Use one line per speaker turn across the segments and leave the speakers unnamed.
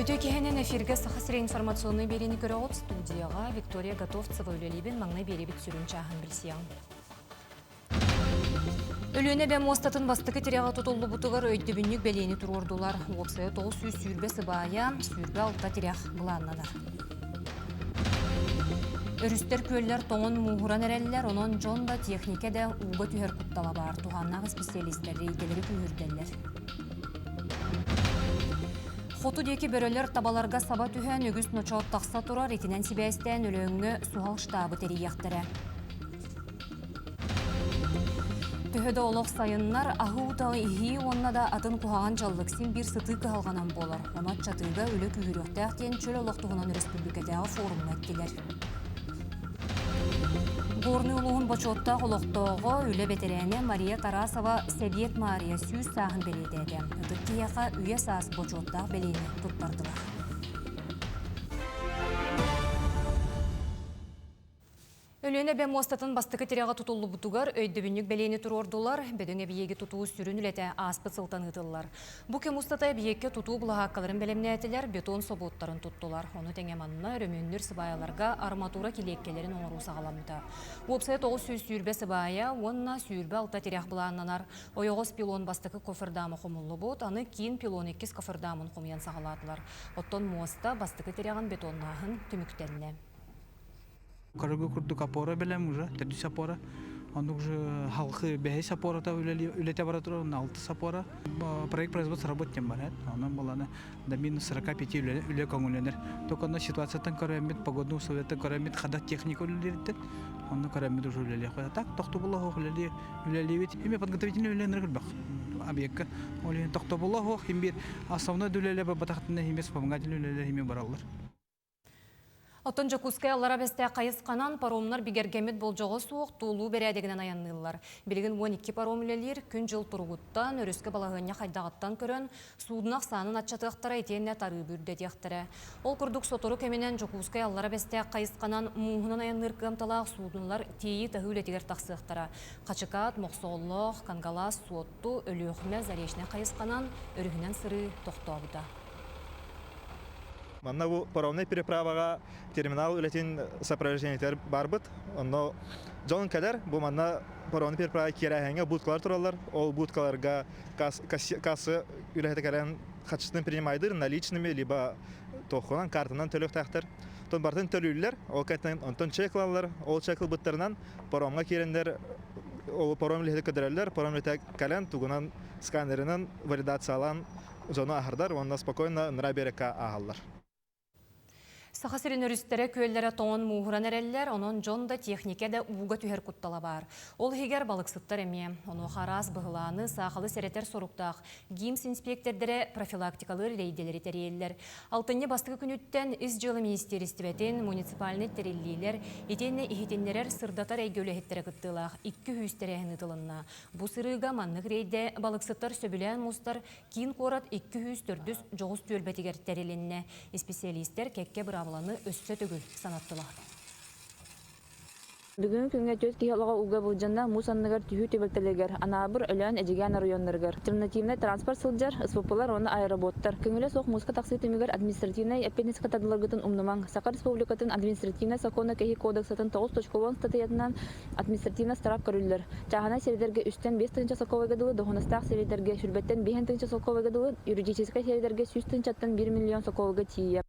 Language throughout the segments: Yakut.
Үтүө киһинэн эфиргэ Саха сирэ информационнай биэриини көрөҕүт. Студияҕа Виктория Готовцева үлэлиибин. Маҥнай биэриибит сүрүн чааһын билсиэҕиҥ. Өлүөнэ эбэ муостатын бастакы тирэҕэ тутуллубутугар өйдөбүнньүк бэлиэни туруордулар. Уопсайа 920 сыбаайа, 26 тирэх былааннанар. Өрүстэр күөллэр тоҥон мууһуран эрэллэр, онон дьон да, техникэ да ууга түһэр куттала баар. Туһааннаах исписэлиистэр рейдэлэри күүһүрдэллэр. Хоту диэки бөрөлөр табаларга саба түһэн үгүс ночоот тахса турар, итинэн сибээстээн Өлөөҥҥө суһал штабы тэрийиэхтэрэ. Төһө да олох сайыннар, аһыы утаҕы иһии уонна да атын куһаҕан дьаллык син биир сытыы кыһалҕанан буолар. Ону аччатыыга үлэ күүһүрүөхтээх диэн чөл олох туһунан өрөспүүбүлүкэтээҕи форумҥа эттилэр. Горнай улууһун бочуоттаах олохтооҕо, үлэ бэтэрээнэ Мария Тарасова Сэбиэт Маарыйа 100 сааһын бэлиэтээтэ. Ытык киһиэхэ үйэ саас бочуоттаах бэлиэни туттардылар. Өлүөнэ эбэ муостатын бастакы тирэҕэ тутуллубутугар өйдөбүнньүк бэлиэни туруордулар. Бөдөҥ эбийиэги тутуу сүрүн үлэтэ ааспыт сылтан ыытыллар. Бу кэм устата эбийиэккэ тутуу былаһааккаларын бэлэмнээтилэр, бетон собуоттарын туттулар. Ону тэҥэ манна өрөмүөннүүр сыбаайаларга арматура килиэккэлэрин оҥоруу саҕаламмыта. Уопсайа 920 сыбаайа уонна 26 тирэх былааннанар. Ойоҕос пилон бастакы кофердама хомуллубут, аны киин пилон иккис кофердамын хомуйан саҕалаатылар. Оттон муоста бастакы тирэҕин бетоннааһын түмүктэннэ.
Көрөргө курдук опора бэлэм уже, төрдүс опора. Оннук уже халқы бэһис опората үлэтэ бара турар, онно алтыс опора. Проект производства работ тем бар, онон баланы до минус 45 үлэ көҥүллэнэр. Только онно ситуацияттан көрөммүт, погодный условияттан көрөммүт, хада техника үлэлириттэн, онно көрөммүт уже үлэлиэх. Так, тохтобула суох үлэлиибит. Эми подготовительный үлэлэнэр көрбөх объекка. Ол иһин тохтобула суох, хим биир основной үлэлэр барбатахтына, хим биир вспомогательный үлэлэр хими бараллар.
Оттон Дьокуускай Аллара Бэстээх хайысханан паромнар бигэргэммит болдьоҕо суох туолуу бэрээдэгинэн айанныыллар. Билигин 12 паром үлэлиир, күн-дьыл туругуттан, өрүскэ балаһыанньа хайдаҕыттан көрөн, суудуна ахсаанын аччатыахтара итиэннэ тарыыбы үрдэтиэхтэрэ. Ол курдук сотору кэминэн Дьокуускай Аллара Бэстээх хайысханан мууһунан айанныыр кыамталаах суудуналар тиэйии-таһыы үлэтигэр тахсыахтара. Хачыкаат, Мохсоҕоллоох, Кангалаас, Суотту, Өлүөхүмэ, Заречнай хайысханан өрүһүнэн сырыы тохтообута.
Манна бу паромнай переправаҕа терминал үлэтин сопровождениетыгар барбыт. Онно дьон кэлэр, бу манна паромнай переправа киэрээһиҥҥэ будкалар тураллар. Ол будкаларга касса үлэһитэ кэлэн хаччытын принимайдыр наличными, либо туоххунан картанан төлүөхтээхтэр. Онтон барытын төлүүллэр, ол кэнниттэн онтон чек ылаллар, ол чек ылбыттарынан паромҥа киирэннэр ол паром үлэһитэ көдөрөллөр, паром үлэһитэ кэлэн тугунан сканерынан валидациялаан дьону аһардар уонна спокойно ыныраа биэрэккэ ааһаллар.
Саха сирин өрүстэрэ күөллэрэ тоҥон мууһуран эрэллэр, онон дьон да, техникэ да ууга түһэр куттала баар. Ол иһигэр балыксыттар эмиэ. Онуоха араас быһылааны, саахалы сэрэтэр соруктаах ГИМС инспиэктэрдэрэ профилактикалыыр рейдэлэри тэрийэллэр. Алтынньы бастакы күнүттэн Ис дьыала министиэристибэтин, муниципальнай тэриллиилэр, итиэннэ иһитиннэрэр сырдатар эйгэ үлэһиттэрэ кыттыылаах 200 тэрээһин ыытылынна. Бу сырыыга маннык рейдэ балыксыттар сөбүлээн мустар киин куорат 204 дьоҕус түөлбэтигэр тэрилиннэ. Исписэлиистэр кэккэ быраабыланы өссө төгүл санаттылар.
Бүгүҥҥү күҥҥэ түөрт киһи олоҕо ууга былдьанна, муус анныгар түһүү түбэлтэлэригэр Анаабыр, Өлөөн, Эдьигээн оройуоннарыгар альтернативнай транспорт сылдьар, СВП-лар уонна аэроботтар. Көҥүлэ суох мууска тахсыы түмүгэр административнай эппиэтинэскэ тардыларгытын умнумаҥ. Саха Республикатын административнай сокуона кэһии кодексатын 9.10 ыстатыйатынан Административнай штраф көрүллэр. Чааһынай сирдэргэ үстэн 5 тыһыынча солкуобайга дылы, дуоһунастаах сирдэргэ сүүрбэттэн биэһэн тыһыынча солкуобайга дылы, юридическай сирдэргэ 100 тыһыынчаттан 1 миллион солкуобайга тиийэ.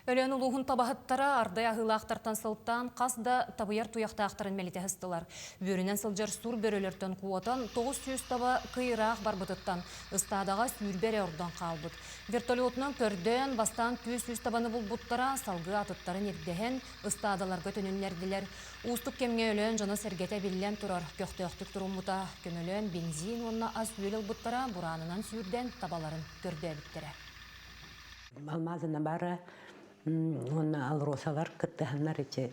Өлөөн улууһун табаһыттара ардай аһыылаахтартан сылтаан хас да табыйар туйахтаахтарын мэлитэ сыстылар. Үөрүнэн сылдьар сур бөрөлөртөн куотан 900 таба кый ыраах барбытыттан ыстаадаҕа сүүрбэ эрэ ордон хаалбыт. Вертолетунан көрдөөн, бастаан 400 табаны булбуттара, салгыы атыттарын ирдэһэн, ыстаадаларга төнүннэрдилэр. Уустук кэмҥэ Өлөөн дьоно-сэргэтэ биллэн турар, көхтөөхтүк туруммута. Көмөлөөн бензин уонна ас-үөл ылбыттара, бураанынан сүүрдэн табаларын көрдөөбүттэрэ.
Алмазына бара уонна алросалар кыттыһаннар ити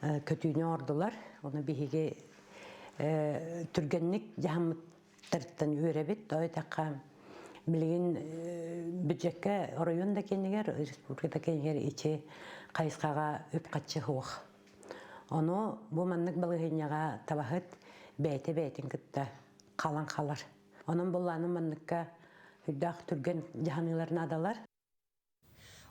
көтүүнү оҥордулар. Ону биһиги түргэнник дьаһаммыттарыттан үөрэбит. Тоҕо диэтэххэ, билигин бюджеккэ оройуон да киэнигэр, республика да киэнигэр ити хайысхаҕа үп-харчы суох. Ону бу маннык балаһыанньаҕа табаһыт бэйэтэ бэйэтин кытта халан халар. Онон былааны манныкка үрдээх түргэн дьаһаныылар наадалар.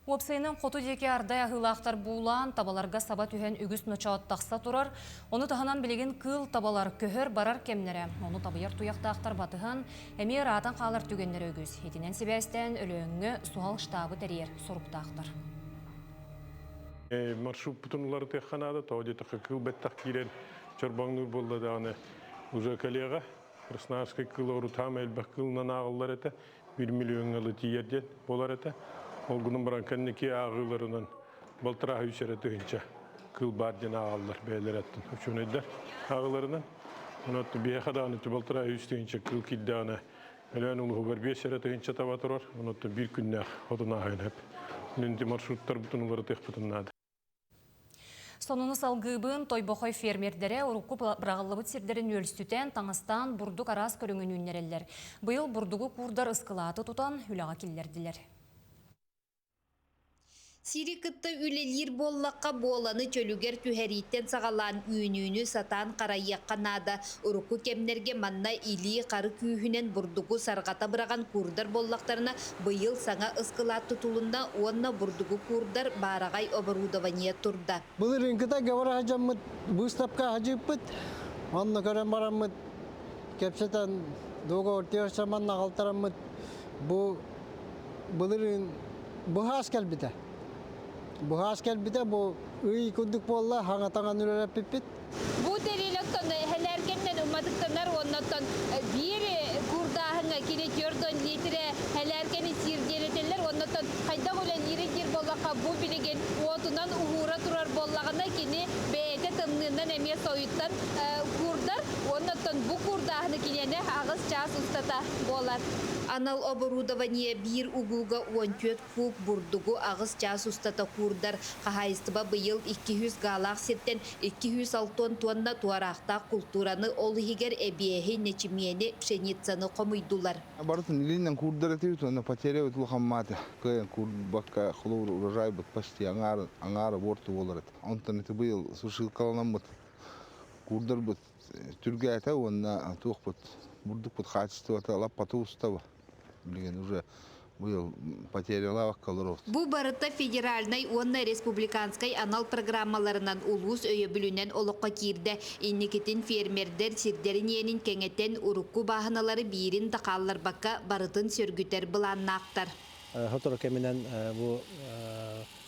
Уопсайынан хоту диэки ардай аһыылаахтар буулаан, табаларга саба түһэн үгүс ночоот тахса турар. Ону таһынан билигин кыыл табалар көһөр барар кэмнэрэ, ону табыйар туйахтаахтар батыһан, эмиэ ыраатан хаалар түгэннэрэ үгүс. Итинэн сибээстээн Өлөөҥҥө суһал штабы тэрийэр соруктаахтар.
Маршруппутун уларытыахха наада, тоҕо диэтэххэ кыыл бэттэх киирэн чорбоҥнуур буолла даҕаны уже кэлиэҕэ. Красноярскай кыыл урутаама элбэх кыылынан ааҕыллар этэ. 1 миллионҥа ыла тиийэр диэн буолар этэ. Ол гынан баран кэнники ааҕыыларынан балтараа үс эрэ тыһыынча кыыл баар диэн ааҕаллар бэйэлэрэ аттын учуонайдар ааҕыыларынан. Онон биһиэхэ даҕаны балтараа үс тыһыынча кыыл киирдэҕинэ Өлөөн улууһугар биэс эрэ тыһыынча таба турар, онон биир күннээх хотун ааһыан сөп. Инники маршруттарбытын уларытыахпытын наада.
Сонуну салгыыбын Тойбохой фермердэрэ урукку быраҕыллыбыт сирдэрин үөлсүтэн, таҥастаан бурдук араас көрүҥүн үүннэрэллэр. Быйыл бурдугу куурдар ыскылааты тутан үлэҕэ киллэрдилэр.
Сири кытта үлэлиир буоллахха, буоланы чөлүгэр түһэрииттэн саҕалаан үүнүүнү сатаан харайыахха наада. Урукку кэмнэргэ манна илии-хары күүһүнэн бурдугу сарҕата быраҕан куурдар буоллахтарына, быйыл саҥа ыскылаат тутулунна уонна бурдугу куурдар баараҕай оборудование турда.
Былырыыҥкыта говора сылдьаммыт быыстапка садьыыппыт. Онно көрөн бараммыт кэпсэтэн договор манна аҕалтараммыт бу былырыын быһаас кэлбитэ. Быһаас кэлбитэ бу ый курдук буолла хаҥатаҥан үлэлэппиппит.
Бу тэрилоттон хэлээркэннэн уматыктанар уоннаттан биир курдааһыҥҥа кини төрдөн литрэ хэлээркэни сиир диэн этэллэр. Оннуттан хайдах үлэлиирин диир буоллахха, бу билигин уотунан уһуура турар буоллаҕына, кини бэйэтэ тымныынан эмиэ сойуттан куурдар. Оннуттан бу куурдааһыны киниэнэ 8 чаас устата буолар. Анал оборудование биир угууга 14 куб бурдугу 8 чаас устата куурдар. Хаһаайыстыба быйыл 200 гаалаах сиртэн 260 туонна туораахтаах култуураны, ол иһигэр эбиэһи, нэчимиэни, пшеницаны хомуйдулар.
Барытын илиинэн куурдар этибит уонна потеря улахан маата. Кыайан куурбакка холобур урожайбыт почти аҥаара аҥаара буорту буолар этэ. Онтон ити быйыл сушилкаланаммыт куурдарбыт түргээтэ уонна туохпут бурдукпут хаачыстыбата лаппата устаба. Билигин уже быйыл потерялаабакка олоробут.
Бу барыта федеральнай уонна республиканскай анал программаларынан улуус өйөбүлүнэн олоххо киирдэ. Инникитин фермердэр сирдэрин иэнин кэҥэтэн урукку бааһыналары биирин да хаалларбакка барытын сөргүтэр былааннаахтар.
Сотору кэминэн бу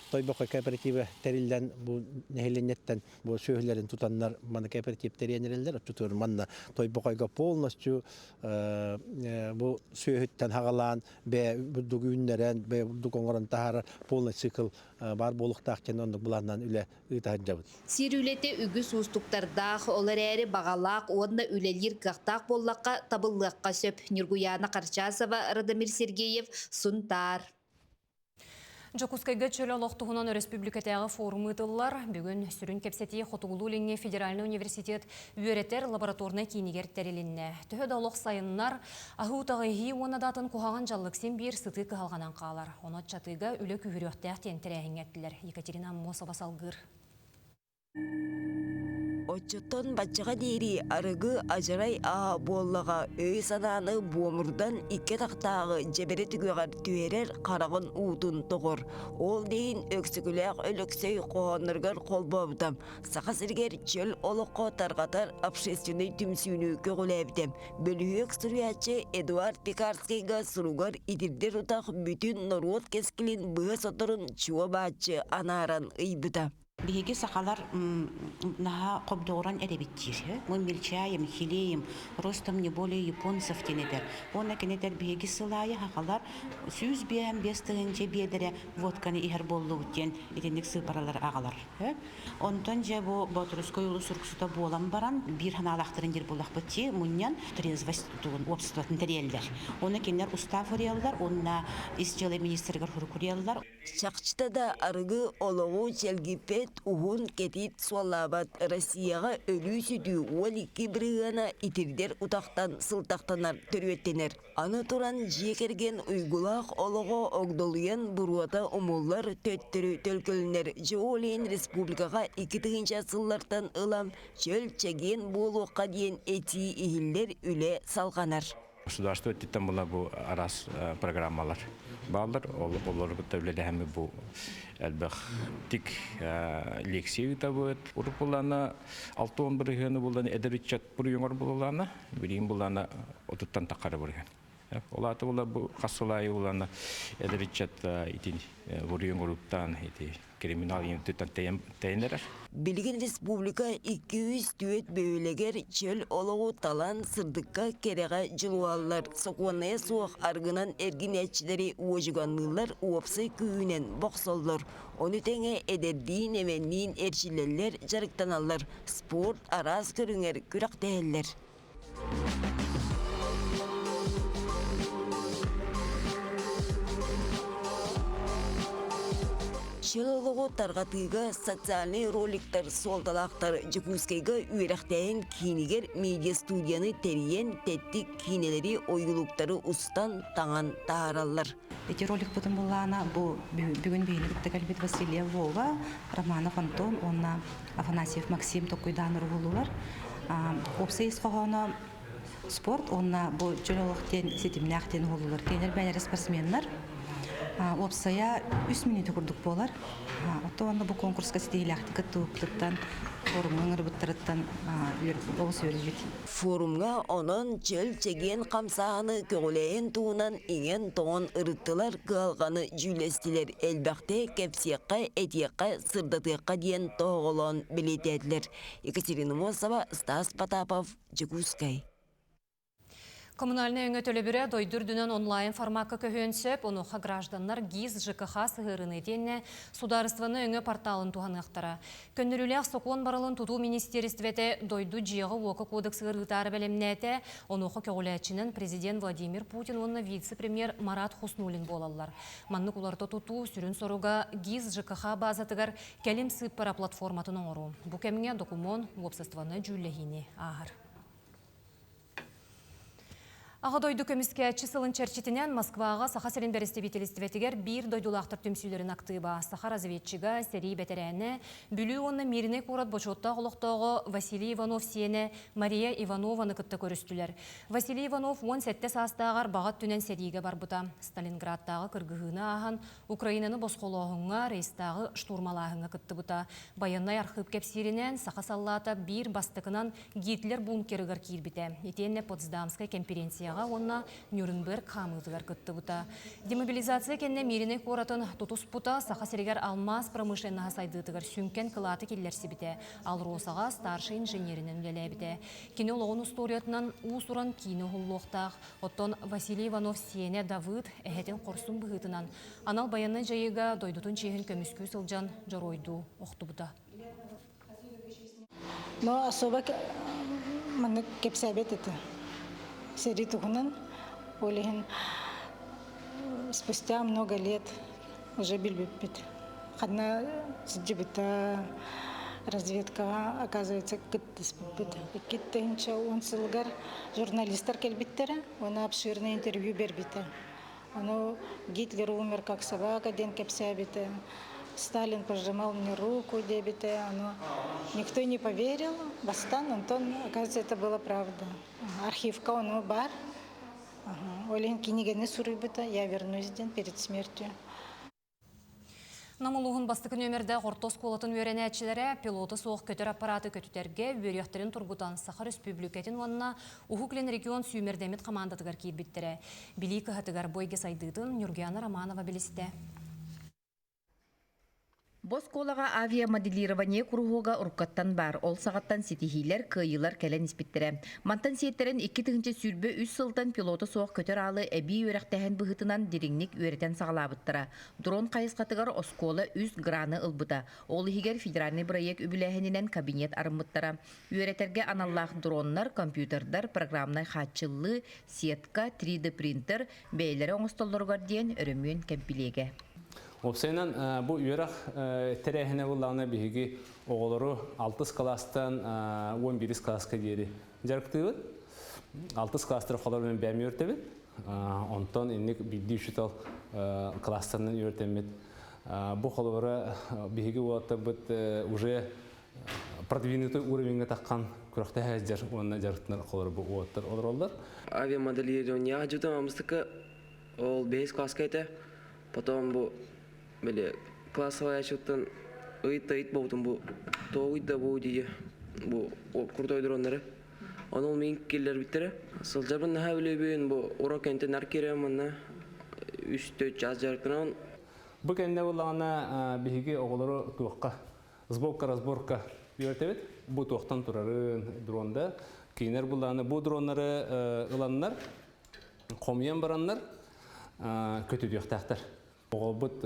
Тойбохой кооперативы тэриллэн бу нэһилиэнньэттэн бу сүөһүлэрин тутаннар маны кооператив тэрийэнэрэллэр оччотугар манна Тойбохойго полностью бу сүөһүттэн хагалаан бэйэ бурдук үүннэрэн бэйэ бурдук оҥорон таһаарар полный цикл баар буолуохтаах диэн оннук былааннаан үлэ ыыта сылдьабыт.
Сир үлэтэ үгүс уустуктардаах, ол эрээри баҕалаах уонна үлэлиир кыахтаах буоллахха табыллыахха сөп. Ньургуйаана Харчасова, Радомир Сергеев, Сунтаар.
Дьокуускайга чөл олох туһунан өрөспүүбүлүкэтээҕи форум ыытыллар. Бүгүн сүрүн кэпсэтии Хотугулуу-Илиҥҥи федеральнай университет үөрэтэр лабораторнай киинигэр тэрилиннэ. Төһө да олох сайыннар, аһыы утаҕы иһии уонна да атын куһаҕан дьаллык син биир сытыы кыһалҕанан хаалар. Ону аччатыыга үлэ күүһүрүөхтээх диэн тэрээһиҥҥэ эттилэр. Екатерина Аммосова салгыыр.
Оччоттон баччаҕа диэри арыгы адьарай аа буоллаҕа өй-санааны буомурдан икки атахтааҕы дьэбэрэ түгэҕэр түһэрэр хараҕын уутун тоҕор. Ол да иһин Өксөкүлээх Өлөксөй хоһоонноругар холбообута, Саха сиригэр чөл олоххо тарҕатар общественнай түмсүүнү көҕүлээбитэ. Бөлүһүөк суруйааччы Эдуард Пекарскайга суругар итирдэр утах бүтүн норуот кэскилин быһа соторун чуо-бааччы анааран ыйбыта.
Биһиги сахалар наһаа хобдоҕуран эрэбит диир. Мы мельчаем, хилеем, ростом не более японцев диэн этэр. Уонна кини этэр биһиги сыл аайы сахалар 105 5 тыһыынча биэдэрэ водканы иһэр буоллубут диэн итинник сыыпаралары аҕалар. Онтон дьэ бу Боотурускай улуус суруксута буолан баран биир ханаалаахтарын диир буоллахпыт дии мунньан трезвость тугун уопсастыбатын тэрийэллэр. Уонна кинилэр устав уруйаллар уонна ис дьыала министригэр сурук уруйаллар.
Чахчыта да арыгы олоҕу чэлгиппэт, уһун, кэтит суоллаабат Россияҕа өлүү-сүтүү 12 бырыһыана итирдэр утахтан сылтахтанар төрүөттэнэр. Аны туран дьиэ кэргэн уйгулаах олоҕо огдолуйан буруота умуллар, төттөрү төлкөлөнөр. Дьэ ол иһин республикаҕа 2000 сыллартан ыла чөл чэгиэн буолуохха диэн этии иһиллэр, үлэ салҕанар.
Государство өттүттэн була бу араас программалар бааллар. Олору кытта үлэлэһэммит бу элбэх тик лекция ыытабыт. Урут буллаана 60 бырыһыаны буллан эдэр ыччат буруйуҥар буллаана, билигин буллаана отуттан таххара бырыһыан. Ол аата була бу хас сыл аайы буллаана эдэр ыччат ити буруйун уруттаан ити криминал институттан тэйэн эрэр.
Билигин республика 204 бөһүөлэгэр чөл олоҕу талан сырдыкка кэрэҕэ дьулуһаллар, сокуоннайа суох аргынан эргинээччилэри уодьуганныыллар, уопсай күүһүнэн бохсоллор. Ону тэҥэ эдэрдиин, эмэнниин эрчиллэллэр, дьарыктаналлар, спорт араас көрүҥэр күрэхтэһэллэр. Чөл олоҕу тарҕатыыга социальнай роликтар суолталаахтар Дьокуускайга үөрэхтээһин киинигэр медиа-студияны тэрийэн тэттик киинэлэри, ойуулуктары устан, таҥан таһаараллар.
Ити роликпытын буллаана бу бүгүн биһини кытта кэлбит Васильев Вова, Романов Антон уонна Афанасьев Максим токуйдаан уруһуллулар. Уопсай ис хоһооно спорт уонна бу чөл олох диэн ситимнээх диэн уһуллулар. Кинилэр бэйэлэрэ спортсменнар. Уопсайа үс мүнүүтэ курдук буолар. Оттон уонна бу конкурска ситиһиилээхтик кыттыбыппытыттан, форумҥа ыҥырбыттарыттан олус үөрдүбүт.
Форумҥа онон чөл-чэгиэн хамсааһыны көҕүлээһин туһунан иҥэн-тоҥон ырыттылар, кыһалҕаны дьүүллэстилэр, элбэхтэ кэпсиэххэ, этиэххэ, сырдатыахха диэн тоһоҕолоон бэлиэтээтилэр. Екатерина Мосова, Стас Потапов, Дьокуускай.
Коммунальнай өҥө төлөбүрэ дойду үрдүнэн онлайн формакка көһүөн сөп, онуоха гражданнар ГИС ЖКХ сыһыарыыны итиэннэ судаарыстыбаны өҥө порталын туһаныахтара. Көннөрүүлээх сокуон барылын тутуу министиэристибэтэ дойду дьиэҕэ-уокка кодексыгар ыытаары бэлэмнээтэ, онуоха көҕүлээччинэн президент Владимир Путин уонна вице-премьер Марат Хуснуллин буолаллар. Маннык уларыта тутуу сүрүн соруга ГИС ЖКХ базатыгар кэлим сыыппара платформатын оҥоруу. Бу кэмҥэ докумуон уопсастыбаны дьүүллэһиини ааһар. Аҕа дойду көмүскээччи сылын чэрчитинэн Москваҕа Саха сирин бэрэстэбиитэлистибэтигэр биир дойдулаахтар түмсүүлэрин актыыба, саха разведчига, сэрии бэтэрээнэ, Бүлүү уонна Мииринэй куорат бочуоттаах олохтооҕо Василий Иванов сиэнэ Мария Иванованы кытта көрүстүлэр. Василий Иванов 17 саастааҕар баҕа өттүнэн сэриигэ барбыта. Сталинградтааҕы кыргыһыыны ааһан, Украинаны босхолооһуҥҥа, рейстааҕы штурмалааһыҥҥа кыттыбыта. Байыаннай архыып кэпсииринэн, саха саллаата биир бастакынан Гитлер бункерыгар киирбитэ. Итиэннэ Потсдамскай кэмпириэнсийэҕэ уонна Нюрнберг хаамыытыгар кыттыбыта. Демобилизация кэннэ Мииринэй куоратын тутуспута, Саха сиригэр алмаас промышленноһа сайдыытыгар сүҥкэн кылааты киллэрсибитэ, АЛРОСАҕа старшай инженеринэн үлэлээбитэ. Кини олоҕун устуоруйатынан уус-уран киинэ уһуллуохтаах. Оттон Василий Иванов сиэнэ Давыд эһэтин хорсун быһыытынан анал байыаннай дьайыыга дойдутун чиэһин көмүскүү сылдьан дьоруойдуу охтубута.
Но особо маннык кэпсээбэт этэ. Сэрии туһунан ол иһин спустя много лет уже билбиппит. Ханна сылдьыбыта разведкаҕа оказывается кыттыспыппыт. 2010 сылыгар журналистар кэлбиттэрэ, уонна обширное интервью бербитэ. Ону Гитлер умер как собака диэн кэпсээбитэ. Сталин пожимал мне руку диэбитэ. Ону никто не поверил. Бастан, онтон, оказывается, это была правда. Архивка ону бар. Ол иһин кинигэни суруйбута «Я вернусь» диэн перед смертью.
Нам улууһун бастакы нүөмэрдээх орто оскуолатын үөрэнээччилэрэ пилота суох көтөр аппараты көтүтэргэ үөрүйэхтэрин тургутан Саха Өрөспүүбүлүкэтин уонна Уһук Илин регион сүүмэрдэммит хамаандатыгар киирбиттэрэ. Билии кыһатыгар бу эйгэ сайдыытын Нюргуяна Романова билистэ.
Бу оскуолаҕа авиамоделирование куруһуога уруккаттан баар, ол саҕаттан ситиһиилэр, кыайыылар кэлэн испиттэрэ. Мантан сиэттэрэн 2023 сылтан пилота суох көтөр аалы эбии үөрэхтээһин быһыытынан дириҥник үөрэтэн саҕалаабыттара. Дрон хайысхатыгар оскуола үс граны ылбыта. Ол иһигэр федеральнай бырайыак үбүлээһининэн кабинет арыммыттара. Үөрэтэргэ аналлаах дроннар, компьютердар, программнай хааччыллыы, сетка, 3D принтер бэйэлэрэ оҥостоллоругар диэн өрөмүөн кэмпилиэгэ.
Уопсайынан бу үөрэх тэрээһинэ буоллаҕына биһиги оҕолору алтыс кылаастан 11 кылааска диэри дьарыктыыбыт. Алтыс кылаастар холорунан бэйэм үөртэбит. Онтон инник биирдии учуутал кылаастарынан үөртэммит. Бу холобура биһиги уолаттарбыт уже продвинутый уровеньга таххан күрэхтэһэ сылдьар уонна дьарыктанар оҕолор бу уолаттар олороллор.
Авиамоделирование жутам амыстыкка ол бэһис класска этэ. Потом бу били классовая ачыттан ыйыт да ыйыт болтум бу тоҕуй да бу дии бу крутой дроннары. Ону ол мин киллэрбиттэрэ. Сылдьарбын наһаа билэбин бу урок кэнтэн нар киирэн манна үс-төрт чаас дьарыктанабын.
Бу кэннэ буоллаҕына биһиги оҕолору туохха сборка-разборка үөрэтэбит. Бу туохтан турарын дронда. Кинилэр буллаҕына бу дроннары ыланнар, хомуйан бараннар көтүтүөхтээхтэр. Оҕолорбут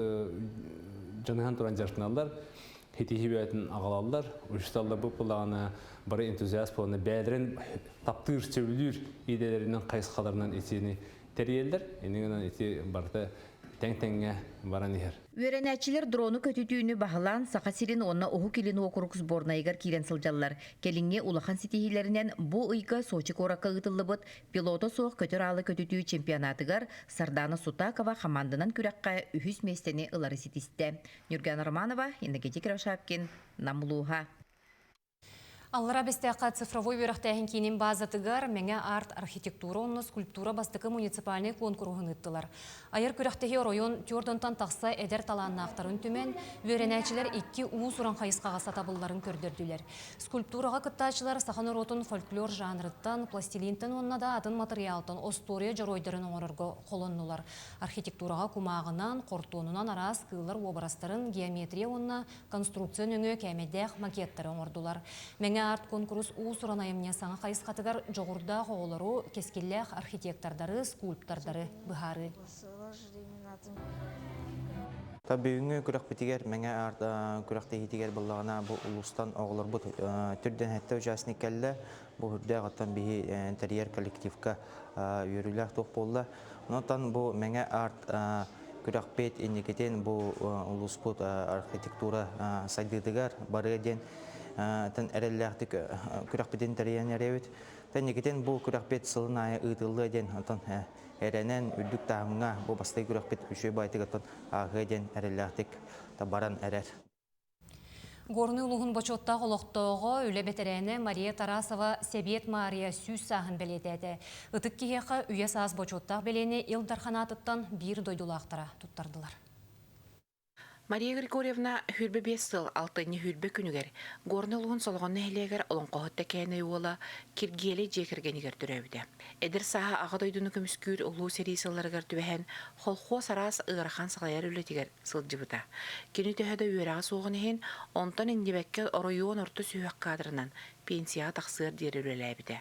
дьаныһан туран дьарыктаналлар, хитиһи бэйэтин аҕалаллар. Учууталларбыт буллаҕына бары энтузиаст буоланнар бэйэлэрин таптыыр, сөбүлүүр идэлэринэн хайысхаларынан итини тэрийэллэр. Инньэ гынан ити барыта тэҥ-тэҥҥэ баран иһэр.
Үөрэнээччилэр дрону көтүтүүнү баһылаан Саха сирин уонна Уһук Илин уокурук сборнайыгар киирэн сылдьаллар. Кэлиҥҥи улахан ситиһиилэринэн бу ыйга Сочи куоракка ыытыллыбыт пилота суох көтөр аалы көтүтүү чемпионатыгар Сардана Сутакова хамаанданан күрэххэ үһүс миэстэни ылары ситистэ. Нюргана Романова, Иннокентий Кривошапкин, Нам улууһа.
Аллара Бэстээххэ цифровой үөрэхтээһин киинин баазатыгар Мэҥэ арт архитектура уонна скульптура бастакы муниципальнай куонкуруһун ыыттылар. Айар күрэхтэһии оройуон түөрт тахса эдэр талааннаахтарын түмэн, үөрэнээччилэр икки уус-уран хайысхаҕа сатабылларын көрдөрдүлэр. Скульптураҕа кыттааччылар саха норуотун фольклор жанрыттан, пластилинтэн уонна да атын матырыйаалтан остуоруйа дьоруойдарын оҥорорго холоннулар. Архитектураҕа кумааҕынан, хортуонунан араас кыыллар уобарастарын геометрия уонна конструкция нөҥүө кээмэйдээх макеттары оҥордулар. Мэҥэ арт-куонкурус уус-уран айымньы саҥа хайысхатыгар дьоҕурдаах оҕолору, кэскиллээх архитектордары, скульптордары быһаарыы.
Бүгүҥҥү күрэхпитигэр Мэҥэ арт күрэхтэһиитигэр буоллаҕына бу улуустан оҕолорбут түрдэн сэттэ участник кэллэ. Бу үрдээх оттон биһи тэрийэр коллективка үөрүүлээх туох буолла. Онтон бу Мэҥэ арт күрэхпит инникитин бу улууспут архитектура сайдыытыгар барыа диэн эрэллээхтик күрэхпитин тэрийэн эрэбит. Инникитин бу күрэхпит сылын аайы ыытыллыа диэн онтон эрэнэн үрдүк таһымҥа бу бастакы күрэхпит үчүгэй баайтык оттон ааһыа диэн эрэллээхтик баран эрэр.
Горнай улууһун бочуоттаах олохтооҕо, үлэ бэтэрээнэ Мария Тарасова Сэбиэт Маарыйа сүүс сааһын бэлиэтээтэ. Ытык киһиэхэ үйэ саас бочуоттаах бэлиэни Ил Дархан аатыттан биир дойдулаахтара туттардылар.
Мария Григорьевна 25 сыл алтынньы сүүрбэ күнүгэр Горнай улууһун Солоҕон нэһилиэгэр олоҥхоһут Тэкээнэй уола Киргиэлэй дьиэ кэргэнигэр төрөөбүтэ. Эдэр сааһа Аҕа дойдуну көмүскүүр Улуу сэрии сылларыгар түбэһэн, холхуос араас ыарахан салайар үлэтигэр сылдьыбыта. Кини төһө да үөрэҕэ суоҕун иһин, онтон иҥнибэккэ оройуон орто сүһүөх кадрынан пенсияҕа тахсыар диэри үлэлээбитэ.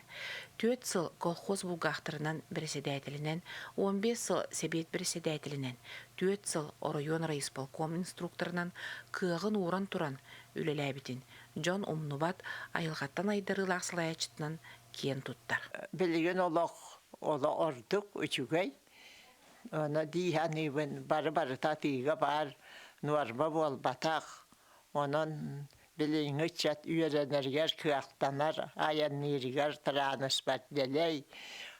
Түөрт сыл колхоз булгаахтарынан бэрэссэдээтэлинэн, 15 сыл сэбиэт бэрэссэдээтэлинэн, түөрт сыл оройуон райисполком инструкторынан кыаҕын ууран туран үлэлээбитин дьон умнубат, айылҕаттан айдарыылаах салайааччытынан киэн туттар.
Билигин олох олох ордук үчүгэй. Аны дии саныыбын, бары-барыта атыыга баар, нуорма буолбатах. Онон билиҥҥи ыччат үөрэнэригэр кыахтанар, айанныырыгар тырааныспар дэлэй.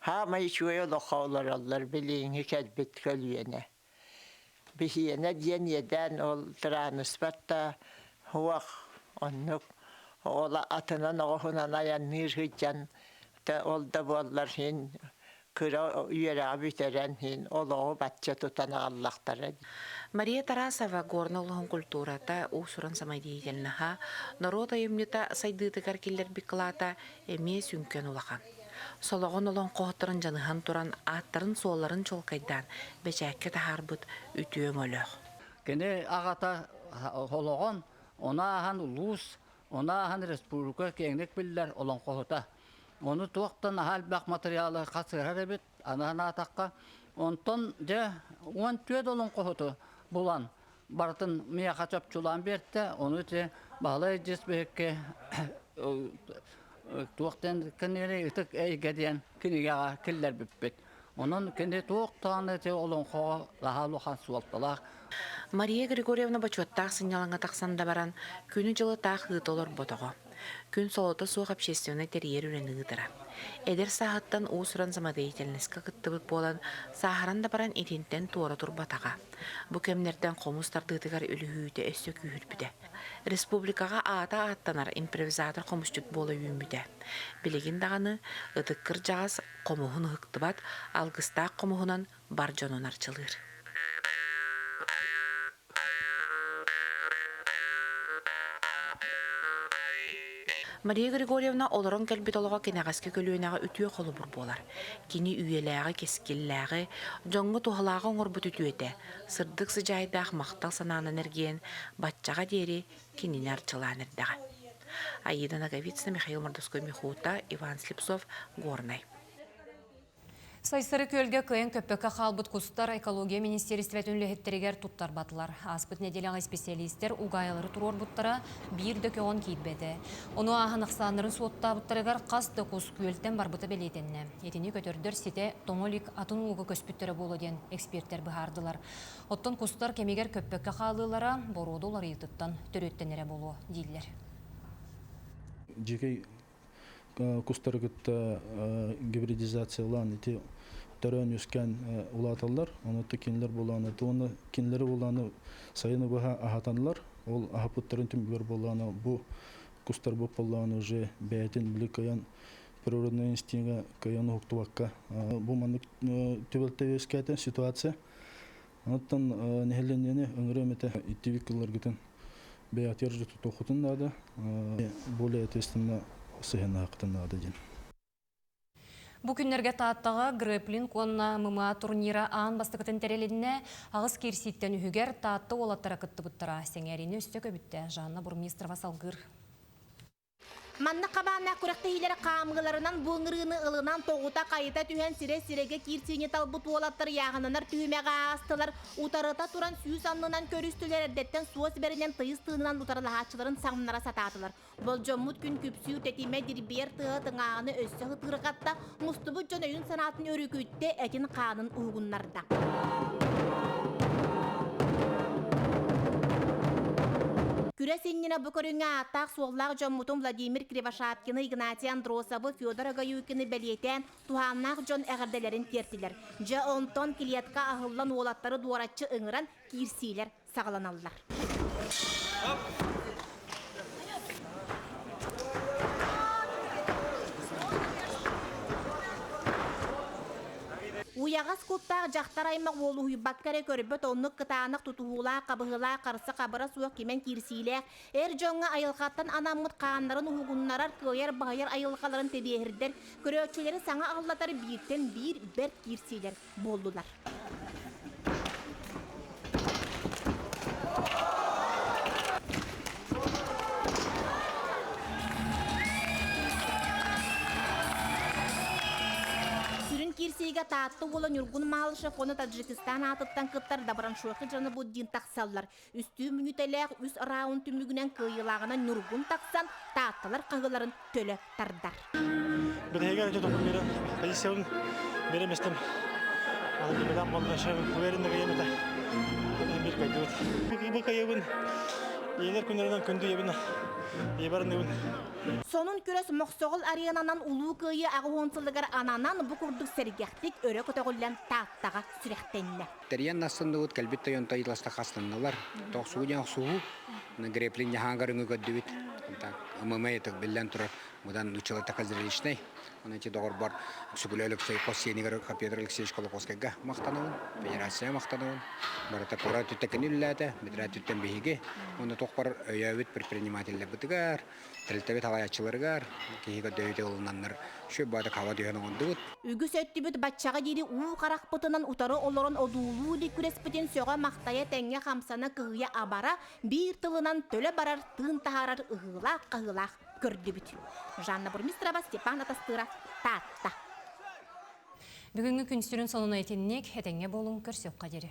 Хаамай үчүгэй олоххо олороллор билиҥҥи кэлбит көлүөнэ. Биһиэнэ диэн иэдээн ол тырааныспар да суох, оннук ол атынан оҕуһунан айанныыр сылдьан ол да буоллар син кыра үөрэҕи бүтэрэн иһин олоҕу бачча тутан аҕаллахтара.
Мария Тарасова Горнай улууһун культурата, уус-уран самодеятельноһа, норуот айымньыта сайдыытыгар киллэрбит кылаата эмиэ сүҥкэн улахан. Солоҕон олоҥхоһуттарын дьаныһан туран ааттарын-суолларын чуолкайдаан бэчээккэ таһаарбыт үтүө өҥөлөөх.
Кини аҕата олоҕон, ону ааһан улуус, ону ааһан республика киэҥник биллэр олоҥхоһута. Ону туохтан наһаа элбэх материалы хасыһар эбит, аны санаатахха. Онтон дьэ 14 олоҥхоһуту булан барытын миэхэ чопчулаан биэртэ. Ону ити Баһылай Дьиэс биһикки туох диэн кинини ытык эйгэ диэн кинигэҕэ киллэрбиппит. Онон кини туох даҕаны ити олоҥхоҕо наһаа улахан суолталаах.
Мария Григорьевна бочуоттаах сынньалаҥҥа тахсан да баран, күнү-дьылы таах ыыта олорботоҕо.
Күн солото суох общественнай тэрийэр үлэни ыытара. Эдэр сааһыттан уус-уран самодеятельноска кыттыбыт буолан, сааһыран да баран итинтэн туора турбатаҕа. Бу кэмнэртэн хомус тардыытыгар үлүһүйүүтэ өссө күүһүрбүтэ. Республикаҕа аата ааттанар импровизатор хомусчут буола үүммүтэ. Билигин даҕаны ытык кырдьаҕас хомуһун ыһыктыбат, алгыстаах хомуһунан бар дьонун арчылыыр. Мария Григорьевна олорон кэлбит олоҕо кэнэҕэски көлүөнэҕэ үтүө холобур буолар. Кини үйэлээҕи, кэскиллээҕи, дьоҥҥо туһалааҕы оҥорбут үтүөтэ, сырдык сыдьаайдаах махтал санаанан эргийэн, баччаҕа диэри кинини арчылаан эрдэҕэ. Аида Ноговицына, Михаил Мордовской-Михута, Иван Слепцов, Горнай.
Сайсары күөлгэ кыайан көппөккө хаалбыт кустар экология министиэристибэтин үлэһиттэригэр туттарбатылар. Ааспыт нэдиэлэҕэ исписэлиистэр угаайалары туруорбуттара биир да көҕөн киирбэтэ. Ону ааһан ахсааннарын суоттаабыттарыгар хас да кус күөлтэн барбыта бэлиэтэннэ. Итини көтөрдөр ситэ тоҥо илик атын ууга көспүттэрэ буолуо диэн экспертэр быһаардылар. Оттон кустар кэмигэр көппөккө хаалыылара боруода уларыйыытыттан төрүөттэнэрэ буолуо дииллэр.
Дьикэй кустары кытта гибридизациялаан ити төрөөн үөскээн улааталлар. Ону кинилэр буолааны уонна кинилэри буолааны сайыны быһа аһатанлар. Ол аһаппыттарын түмүгэр буолааны бу кустар буоллааны уже бэйэтин били кыайан природный инстинкт кыайан уһуктубакка бу маннык түбэлтэ үөскээтэ ситуация. Оттон нэһилиэнньэни ыҥырыам этэ иттибит кылларгытын бэйэтигэр тутуоххутун наада, более ответственно сыһыаннаһыаххытын наада диэн.
Бу күннэргэ Тааттаҕа грэпплинг уонна ММА турнира аан бастакытын тэрилиннэ. Аҕыс киирсииттэн үһүгэр Таатта уолаттара кыттыбыттара. Сэҥээриини өссө көбүттэ. Жанна Бурмистрова салгыыр.
Манна хабааннаах күрэхтэһиилэр хаамыыларынан бу ыҥырыыны ылынан тоҕута хайыта түһэн сирэ-сирэгэ киирсиини талбыт уолаттар ыйааһынанар түһүмэҕи аастылар, утарыта туран сүүс аннынан көрүстүлэр, эрдэттэн суос бэринэн тыйыс тыынынан утарылаһааччыларын саҥнара сатаатылар. Болдьоммут күн күпсүүр тэтимэ дирбиэр тыаһа тыҥааһыны өссө ытырҕатта, мустубут дьон өйүн-санаатын өрүкүттэ, этин-хаанын уһугуннарда. Күрэс иннинэ бу көрүҥҥэ ааттаах-суоллаах дьоммутун Владимир Кривошапкины, Игнатий Андросовы, Федор Агаюкины бэлиэтээн, туһааннаах дьон эҕэрдэлэрин тиэртилэр. Дьэ, онтон клетка аһыллан уолаттары дуораччы ыҥыран киирсиилэр саҕаланаллар. Уйаҕас куттаах дьахтар аймах уолуһуйбакка эрэ көрбөт оннук кытаанах тутуһуулаах, хабыһылаах, харса-хабыра суох кимэн киирсиилээх эр дьоҥҥо айылҕаттан анаммыт хааннарын уһугуннарар, кыайар-баһыйар айылҕаларын тэбиэһирдэр, көрөөччүлэри саҥа аллатар бииртэн биир бэрт киирсиилэр буоллулар. Сүрүн киирсиигэ Таатта уола Ньургун Малышев уонна Таджикистан аатыттан кыттар Добраншохи Джанабуддин тахсаллар. Үстүү мүнүүтэлээх үс раунд түмүгүнэн кыайыылааҕынан Ньургун тахсан, Таатталар хаһыыларын төлө тардар.
Биһиги позициябын береместим. Уверенно это бир кайдыбыт. Бу кайыбын иелер күннэринэн күндү ебин ебарныбын.
Сонун күрэс Мохсоҕол аренанан Улуу Кыайыы аҕыс сылыгар ананан бу курдук сэргэхтик өрө көтөҕүллэн Тааттаҕа сүрэхтэннэ.
Тэрийэн астынныбыт, кэлбит тойонто ыйласта хастаннылар. Тохсуу диэн охсуһуу, греплин дьаһаан көрүҥү көрдүбүт. Так, ММА так биллэн турар, мудан нуччалата зрелищный. Онон ити доҕорбор Сүгүлэ Өлөксөй хос сиэнигэр Петр Алексеевич Колокоскайга махтанабын, федерация махтанабын. Барыта кура өттүттэн кини үлэлээтэ, бэдэрээ өттүттэн биһиги. Уонна туох өйөөбүт предпринимателлэрбитигэр, тэрилтэбит халайааччыларыгар киһи көрдөһүүтэ ылынаннар үчүгэй баҕайытык хаба түһэн оҥордубут.
Үгүс өттүбүт баччаҕа диэри уу харахпытынан утары олорон одуулуу илик күрэспитин сөҕө-махтайа тэҥҥэ хамсана кыһыйа-абара биир тылынан төлө барар тыын таһаарар ыһыылаах-хаһыылаах көрдүбүт. Жанна Бурмистрова, Степан Атастыров, Таатта.
Бүгүҥҥү күн сүрүн сонуна итинник, этэҥҥэ буолуҥ, көрсүөххэ диэри.